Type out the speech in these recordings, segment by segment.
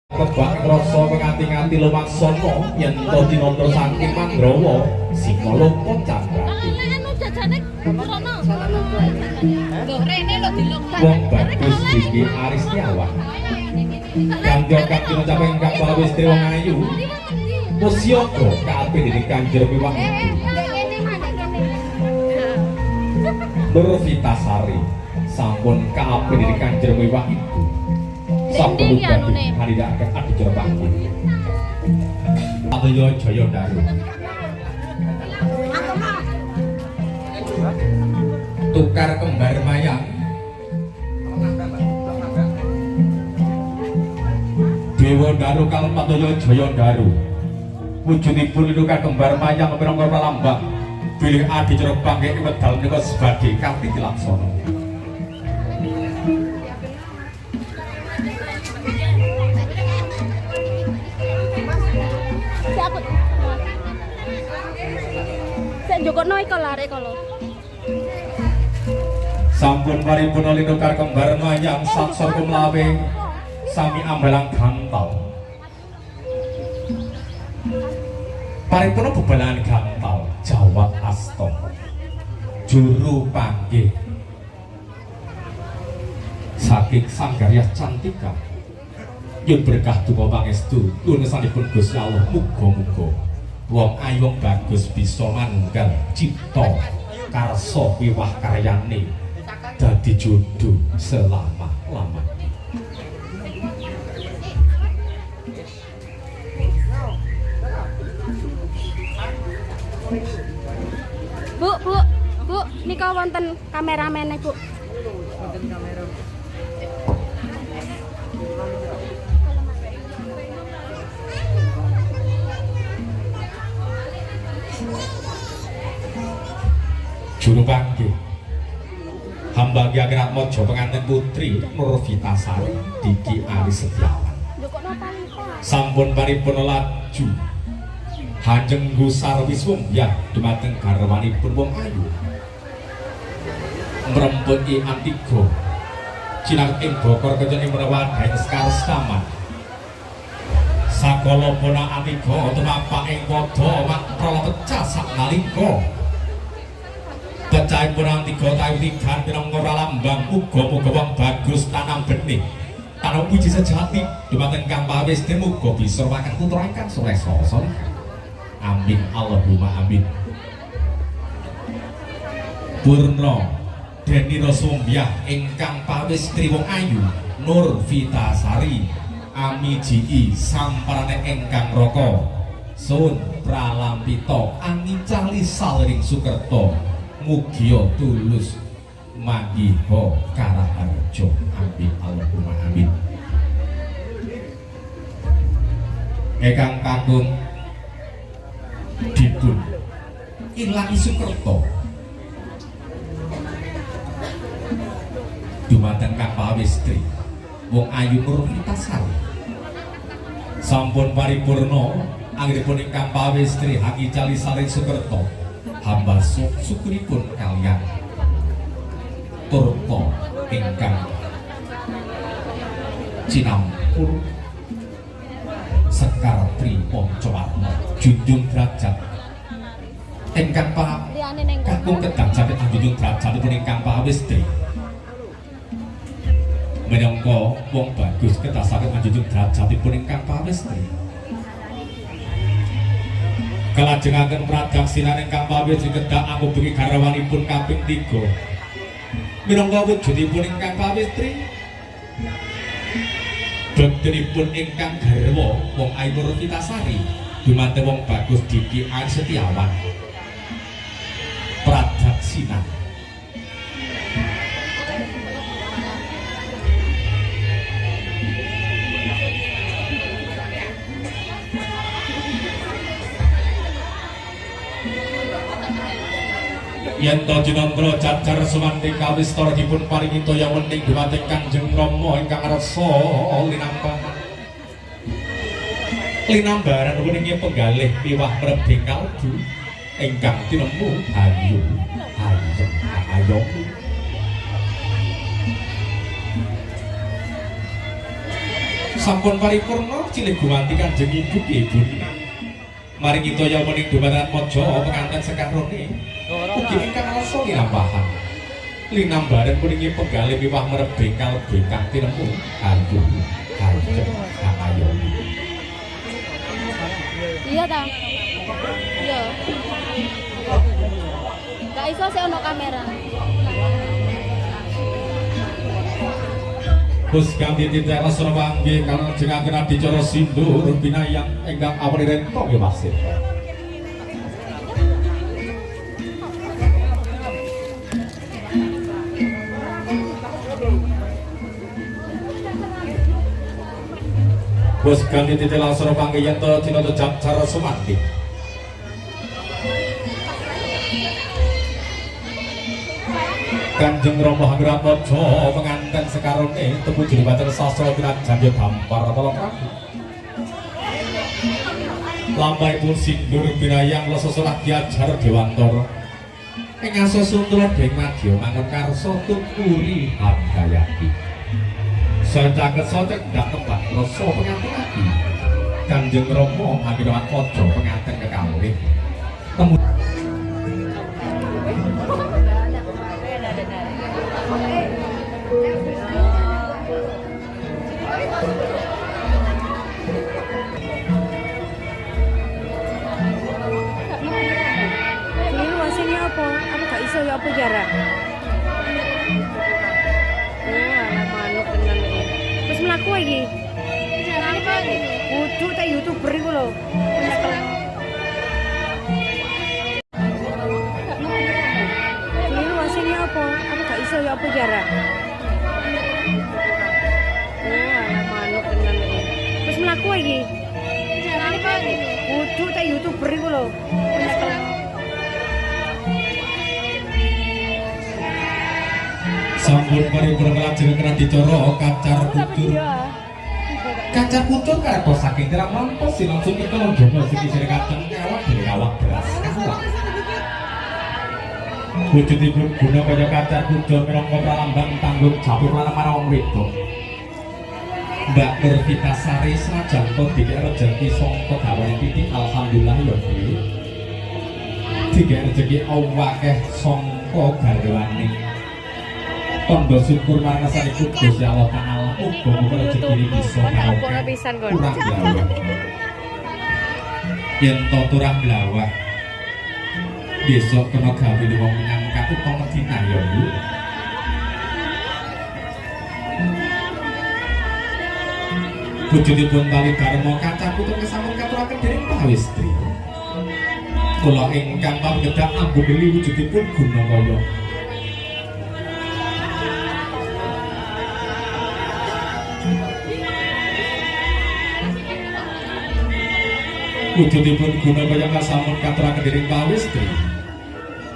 Kebak rasa ngati-ngati lumaksana yen to dinandra saking Mandrawa Singaloka Candrati. Wong bagus Diki Aristiawan. Kandha kang ucap ingkang pawistri wong ayu. Musyaga kabeh dening Kanjeng Wiwah Ibu. Nur Vitasari sampun kaapih dening Kanjeng Wiwah Ibu. Sampun badhe ngariraken adicara panggung. Adaya Jaya Daru. Tukar kembar mayang. Dewa Daru Kalpataya Jaya Daru. Wujudipun tukar kembar mayang minangka pralambang bilih adicara panggih ing wekdal menika sebadhe kanthi dilaksana. Njokno iko lare kala. Sampun paripurna linukar kembar mayang saksor kumlawe sami ambalang gantal. Paripurna bebalangan gantal jawab asta. Juru panggih saking Sanggaryah Cantika. Nyuwun berkah duka pangestu nuwun ngersanipun Gusti Allah muga-muga wong ayu wong bagus bisa manunggal cipta karsa wiwah karyane dadi jodoh selama-lamanya. Bu, Bu, Bu, nika wonten kameramene, Bu. Wonten kamera. Juru panggih hamba Ki Ageng Atmaja pengantin putri Nur Vitasari Diki Aris Setiawan. Sampun paripurna laju hanjenggu sarwiswung ya dumateng garwanipun wong ayu mremput i antiga cinang ing bokor kenceng ing menawa sekar saman sakala pona antiga tumapak ing padha mak prala pecah saknalika pecahipun antiga tawi tigan minangka pralambang muga-muga wong bagus tanam benih tanam puji sejati dumateng kang pawiste muga bisa makan putra ingkang soleh soleh. Amin Allahumma amin. Purna Denira Sumbyah ingkang pawistri wong ayu Nur Vitasari amiji samparane ingkang raka sun pralampita angicali salring sukerta mugia tulus manggiha karaharja. Amin Allahumma amin. Ingkang kakung dipun ilangi sukerta dumateng kang pawistri wong ayu Nur Vitasari. Sampun paripurna anggenipun ingkang pawistri hangicali saring sukerta hamba syukuripun kalian turta ingkang cinampur sekar tri pancawarna junjung derajat ingkang kakung kedah saged junjung derajatipun ingkang pawistri minangka wong bagus kedah saged manjunjung derajatipun ingkang pawistri. Kalajengaken pradaksinan ingkang pawistri kedah angubengi garwanipun kaping 3 minangka wujudipun ingkang pawistri bektinipun ingkang garwa wong ayu Nur Vitasari dumateng wong bagus Diki Aris Setiawan. Pradaksinan yen to jinandra jajar sumanti kawistara dipun paringi toya wening dumateng Kanjeng Rama ingkang rasa linambaran linambaran weninge penggalih miwah mrebing kalbu ingkang tinemu hayu hayem ayomu. Sampun paripurna cilih gumanti Kanjeng Ibu Ibu. Mari kita ya mening dumateng Mojo penganten sekarone. Ugi ingkang rasa linampahan. Linambaran kuningi penggalih miwah merebing kalebing kang tinemu ayu kanjeng angayomi. Iya ta? Iya. Gak iso sik ono kamera. Gus ganti titah rasa panggih kalajengaken adicara sindur binayang ingkang awri rento nggih wasit. Gus ganti titah rasa panggih yen to cinata cara sumanti. Kanjeng Rama Hangratmaja penganten sekarone tepuji dhumateng sastra pinajan ya dampar tolong prabu. Lampahipun sindur binayang lesesa lagi ajar dewantara. Ing asa sutra deng madya mangun karsa tuturi handayati. Saya caket saya cendhak kembang rasa penganten lagi. Kanjeng Rama Hangratmaja penganten kekalih. Temu apa jarak? Oh, anak manuk tenan iki. Wis mlaku iki. Kudu ta YouTuber iku lho. Ini wasine apa? Aku gak iso ya apa jarak? Oh, anak manuk tenan iki. Wis mlaku iki. Kudu ta YouTuber iku lho. Sampun paripurna kelajengan adicara kacar kucur. Kacar kucur karep saking terang mampu sih langsung kita lonjono sing isine kacang kawak dene kawak beras kawak. Wujudipun guna kaya kacar kucur minangka pralambang tanggung jawab lan marang wong wedok. Mbak Nurvita Sari senajan to dikek rejeki sangka gawane titik alhamdulillah ya Bu. Dikek rejeki awakeh sangka garwane. Tondo syukur marang ngarsanipun Gusti Allah Ta'ala uga muga rejekine bisa barokah kurang blawah. Yen to turah blawah besok kena gawe wong menyang Mekah utawa Madinah ya Bu. Wujudipun tali dharma kaca putu kesampun katuraken dening pawistri. Kula ingkang pamedhak ambunili wujudipun guna kaya. Wujudipun guna kaya kasampun katuraken dening pawistri.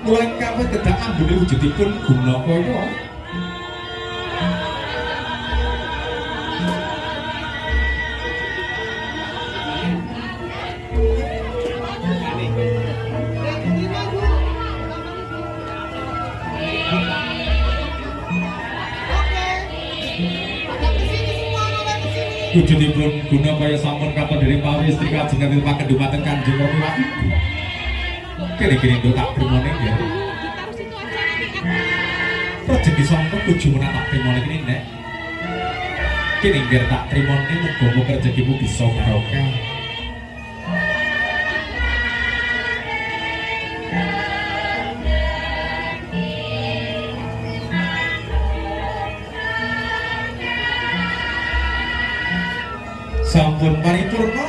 Kula ingkang pamedhak ambunili wujudipun guna kaya. Wujudipun guna kaya sampun katon dening pawistri kajengan paken dumateng Kanjeng Rama Ibu. Kene-kene nduk tak trimone ya. Rejeki sangka bojomu tak trimone kene nek. Kene nggih tak trimone muga-muga rejekimu bisa barokah. Sampun paripurna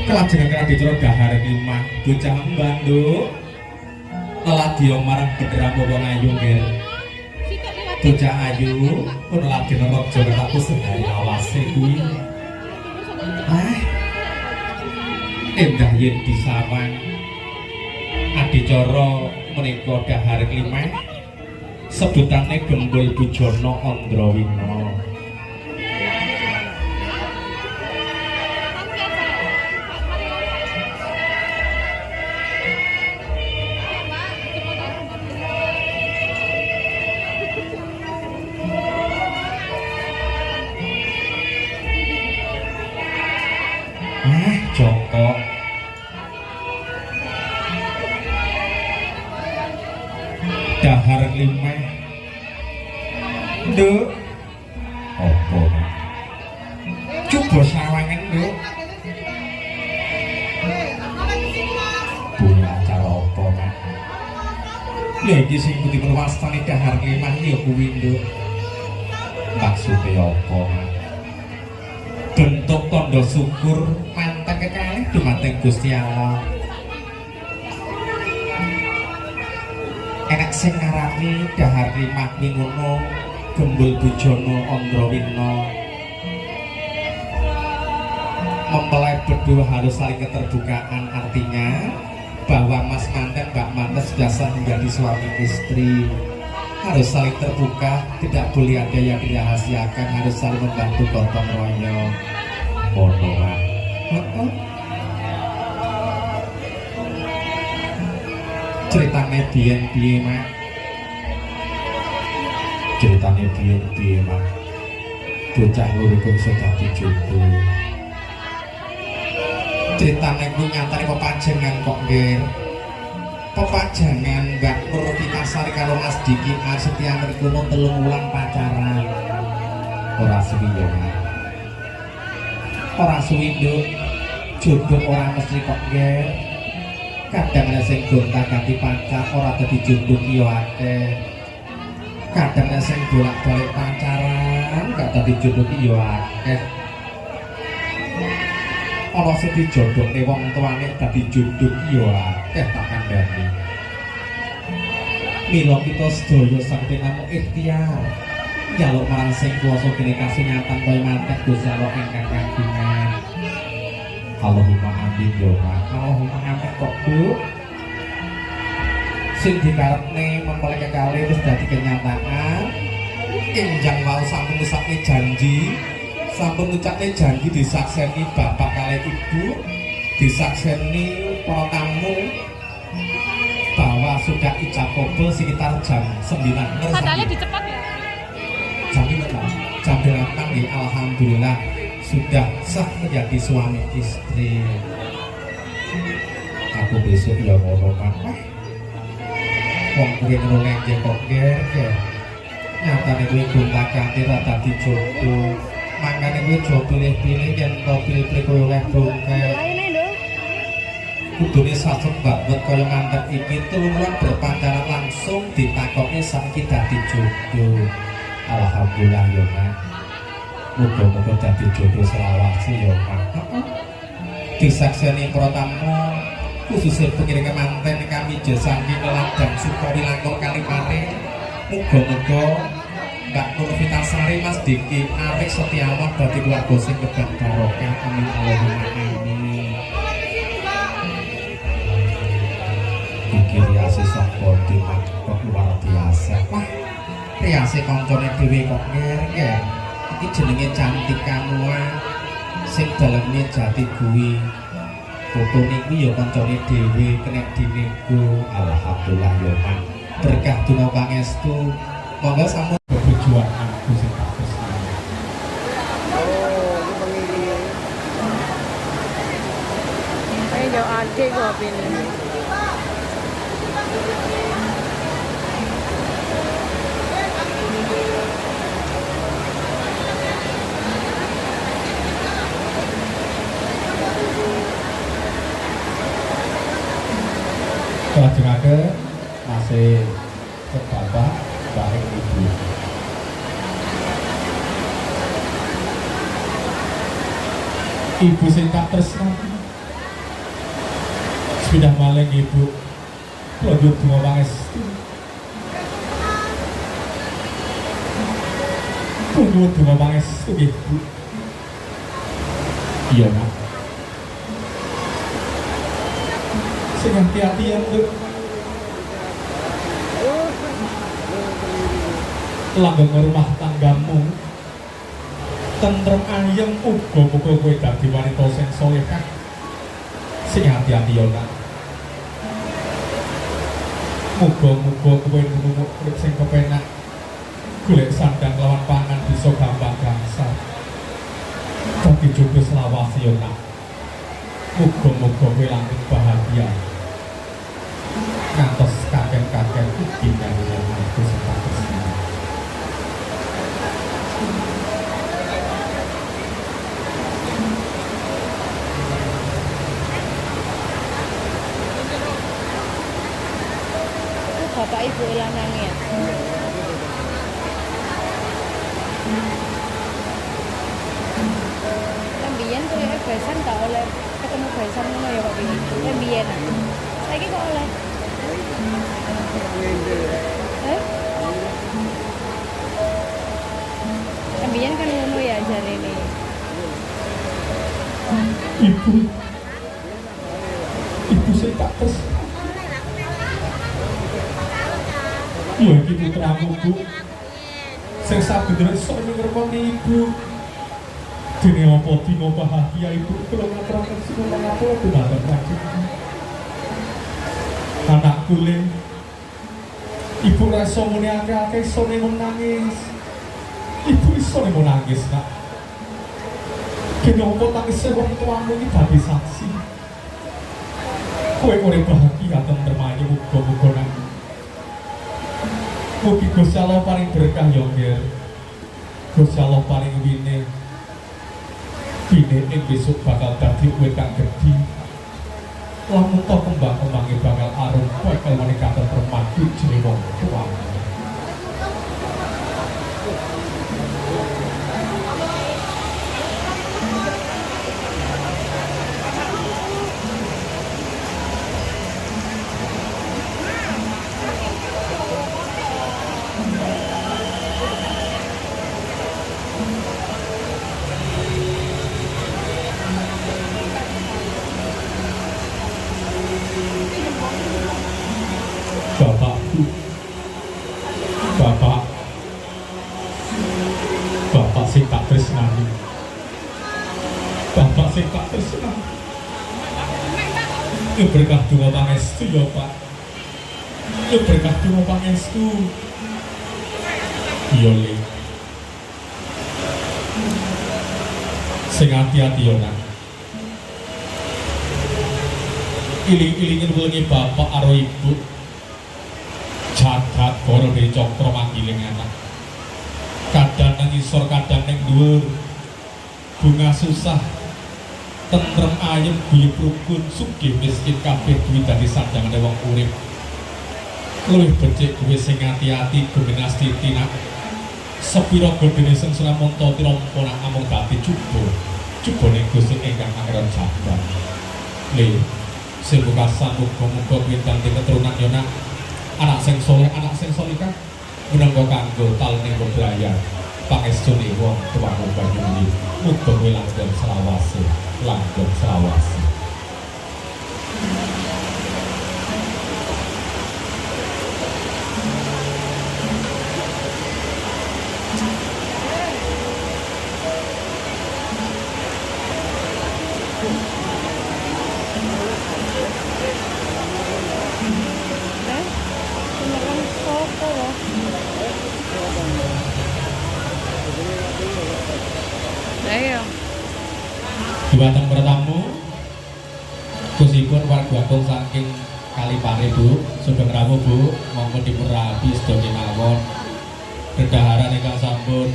kelajengan adicara dahar limah bocah mbanduk teladya marang benderang wong ayu nggih. Bocah ayu pun ladya raja ketaku sehari awase kuwi. Ah, endah yen disawang adicara menika dahar limah sebutane Gembul Bujana Andrawina. Jongkok. Dahar limeh. Nduk. Apa? Coba sawangen, Nduk. Punya acara apa, Mak? Lha iki sing dipun wastani dahar limah ya kuwi, Nduk. Maksude apa, Mak? Bentuk tanda syukur manten kekalih dumateng Gusti Allah. Enak sing ngarani dahar limah kuwi ngono, gembul bujana Andrawina. Mempelai berdua harus saling keterbukaan, artinya bahwa mas manten mbak manten sudah sah menjadi suami istri, harus saling terbuka, tidak boleh ada yang dirahasiakan, harus saling membantu gotong royong. Ngono, Mak. Heeh. Ceritane biyen piye, Mak? Ceritane biyen piye, Mak? Bocah loro kok iso dadi jodoh. Ceritane kuwi nyatane pepajangan kok, nggih. Pepajangan Mbak Nur Vitasari karo Mas Diki Arsetia mriku mung 3 wulan pacaran. Ora suwi ya, Mak. Ora suwi, Nduk. Jodoh ora mesti kok, nggih. Kadang ana sing gonta-ganti pacar ora dadi jodoh ki ya akeh. Kadang ana sing bolak-balik pacaran gak dadi jodoh ki ya akeh. Ana sing dijodohne wong tuane dadi jodoh ki ya akeh, tak kandhani. Mila kita sedaya sakti namung ikhtiar njaluk marang sing kuwasa kene kasunyatan kaya manten Gusti Allah ingkang kagungan. Allahumma amin ya Mak. Allahumma amin kok, Bu. Sing dikarepne mempelai kekalih wis dadi kenyataan. Enjang wau sampun ngucapne janji, sampun ngucapne janji disakseni bapak kalih ibu, disakseni para tamu bahwa sudah ijab kabul sekitar jam 9. Sandalnya dicepat ya? Jam 5, jam 8 nggih, alhamdulillah sudah sah menjadi suami istri. Aku besok ya ngono, Mak. Wah, wong kuwi ngono lenjeh kok ger. Nyatane kuwi gonta-ganti ra dadi jodoh. Mangkane kuwi aja pilih-pilih, yen to pilih-pilih kowe oleh bongkel. Kudune sasut banget kaya manten iki 3 wulan berpacaran langsung ditakoki saiki dadi jodoh. Alhamdulillah ya, Mak. Muga-muga dadi jodoh selawase ya, Mak. Heeh. Disakseni para tamu khususnya pengiring kemanten kami saking Ladang Sukori Langkung Kalimane. Muga-muga Mbak Nur Vitasari Mas Diki Arik Setiawan dadi keluarga sing kebak barokah. Amin Allahumma amin. Iki riase saka ndi, Mak? Kok luar biasa. Wah, riase kancane dhewe kok nger-nger. Iki jenenge Cantika Mua sing daleme jati kuwi. Fotone kuwi ya kancane dhewe kena dinego. Alhamdulillah ya, Mak. Berkah donga pangestu. Monggo sampun bebujuan aku sing tak tresnani. Oh, ini pengiring. Pengen jauh adik kok ini. Lajengake masih ke bapak, bareng ibu. Ibu sing tak tresnani. Sepindah maling ibu. Kula nyuwun donga pangestu. Kula nyuwun donga pangestu nggih, Bu. Iya, Mak. Sing hati-hati ya, Nduk. Langgeng rumah tanggamu. Tentrem ayem, uga muga kowe dadi wanita sing salehah. Sing hati-hati ya, Nak. Muga-muga kowe nemu urip sing kepenak. Golek sandang lawan pangan bisa gampang gangsal. Dadi jodoh selawase ya, Nak. Muga-muga kowe langkung bahagia ngantos kakek-kakek ugi kaliyan aku sing tak tresnani. Itu bapak ibu lanang ya. Lah mbiyen koyo besan gak oleh ketemu besan ngono ya Pak Bi. Lah mbiyen. Ah. Saiki kok oleh? Eh? Lah mbiyen kan ngono ya jarene. Ibu, ibu sing tak tresnani. Ya iki putramu, Bu. Sing saben dina iso ngremoni ibu. Dene apa dina bahagia ibu kula ngaturaken suwun pangapura dumateng panjenengan. Anakku le. Ibu ora iso muni akeh-akeh, isone mung nangis. Ibu isone mung nangis, Nak. Dene apa tangise wong tuamu iki dadi saksi. Kowe urip bahagia tentrem ayem muga-muga nang. Mugi Gusti Allah paring berkah ya, Nger. Gusti Allah paring wine. Wine ing besok bakal dadi wit kang gedhi. Lamun to kembang-kembange bakal arum bakal maneka katentreman jenenge wong tuamu. Bapakku, bapak, bapak sing tak tresnani, bapak sing tak tresnani. Ya berkah donga pangestu ya Pak. Ya berkah donga pangestu. Iya Le. Sing ati-ati ya Nak. Iling-ilingin wengi bapak karo ibu. Jagat Goro Dewi Cakra manggiling anak. Kadang nang isor, kadang nang dhuwur. Bunga susah, tentrem ayem guyub rukun, sugih miskin kabeh duwi dadi sandangane wong urip. Luwih becik kuwi sing ati-ati guminastiti nak. Sepira gedene sengsara monto tinampa nak amung dadi cuba. Cubane Gusti ingkang akhirat jagat. Le, sing bukasan muga-muga kuwi dadi keturunan ya Nak. Anak sing soleh, anak sing solikah minangka kanggo talening bebraya pangestune wong tuamu Banyuwangi. Muga kowe langgeng selawase, langgeng selawase. Eh? Beneran sopo loh. Ayo. Dumateng pertamu khususipun warga agung saking Kalipare Bu, sugeng rawuh Bu, monggo dipun rapi sedaya kemawon. Dedaharan ingkang sampun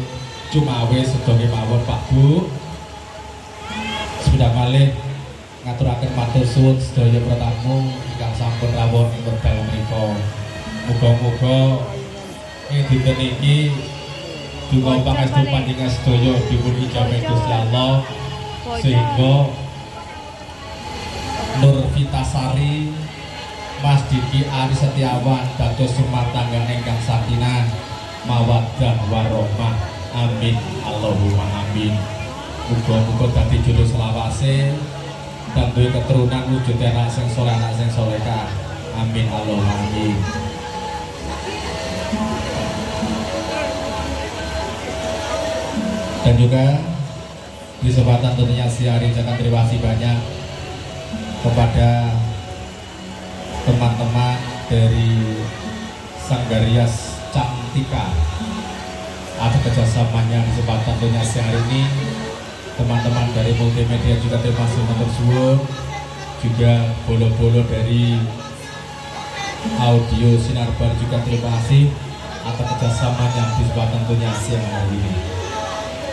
cumawis sedaya kemawon Pak Bu. Sepindah malih ngaturaken matur suwun sedaya pertamu ingkang sampun rawuh ing wekdal menika. Muga-muga ing dinten iki donga pangestu panjenengan sedaya dipun ijabahi Gusti Allah sehingga Nur Vitasari Mas Diki Ari Setiawan dados rumah tangga ingkang sakinah mawaddah warahmah. Amin Allahumma amin. Muga-muga dadi jodoh selawase dan duwe keturunan wujud anak sing soleh anak sing solehah. Amin Allahumma amin. Dan juga di kesempatan tentunya siang hari ucapkan terima kasih banyak kepada teman-teman dari Sanggarias Cantika atas kerjasamanya di kesempatan tentunya siang hari ini. Teman-teman dari multimedia juga terima kasih matur suwun. Juga bolo-bolo dari Audio Sinarbar juga terima kasih atas kerjasamanya di sebuah tentunya siang hari ini.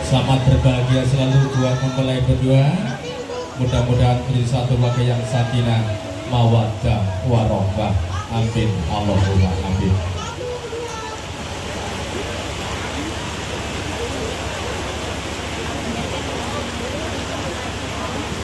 Selamat berbahagia selalu buat mempelai berdua. Mudah-mudahan menjadi satu keluarga yang sakinah, mawaddah, warahmah. Amin. Allahumma amin.